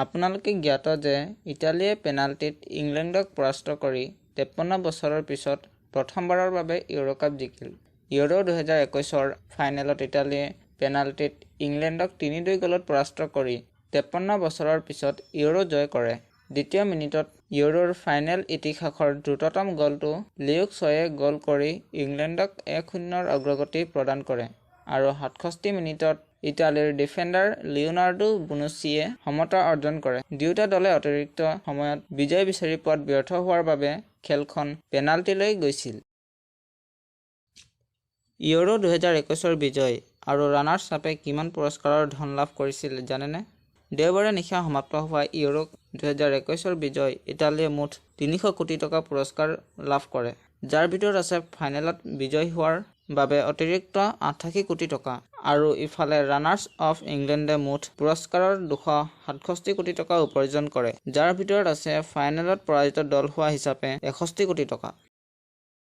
আপোনালোকে জ্ঞাত যে ইটালীয়ে পেনাল্টিত ইংলেণ্ডক পৰাস্ত কৰি 53 বছৰৰ পিছত প্ৰথমবাৰৰ বাবে ইউৰো কাপ জিকিল। ইউৰো 2021ৰ ফাইনেলত ইটালীয়ে পেনাল্টিত ইংলেণ্ডক 3-2 গ'লত পৰাস্ত কৰি 53 বছৰৰ পিছত ইউৰো জয় কৰে। দ্বিতীয় মিনিটত ইউৰোৰ ফাইনেল ইতিহাসৰ দ্ৰুততম গ'লটো লিউক শ্বয়ে গ'ল কৰি ইংলেণ্ডক 1-0ৰ অগ্ৰগতি প্ৰদান কৰে আৰু 67 মিনিটত ইটালীৰ ডিফেণ্ডাৰ লিঅ'নাৰ্ডো বোনুচিয়ে সমতা অৰ্জন কৰে। দুয়োটা দলে অতিৰিক্ত সময়ত বিজয় বিচাৰি পোৱাত ব্যৰ্থ হোৱাৰ বাবে খেলখন পেনাল্টিলৈ গৈছিল। ইউৰো 2021ৰ বিজয়ী আৰু ৰানাৰ্ছ আপে কিমান পুৰস্কাৰৰ ধন লাভ কৰিছিল জানেনে? দেওবাৰে নিশা সমাপ্ত হোৱা ইউৰো 2021ৰ বিজয়ী ইটালীয়ে মুঠ 300 কোটি টকা পুৰস্কাৰ লাভ কৰে, যাৰ ভিতৰত আছে ফাইনেলত বিজয়ী হোৱাৰ বাবে অতিৰিক্ত 88 কোটি টকা। আৰু ইফালে ৰানাৰ্ছ আপ ইংলেণ্ডে মুঠ পুৰস্কাৰৰ 267 কোটি টকা উপাৰ্জন কৰে, যাৰ ভিতৰত আছে ফাইনেলত পৰাজিত দল হোৱা হিচাপে 61 কোটি টকা।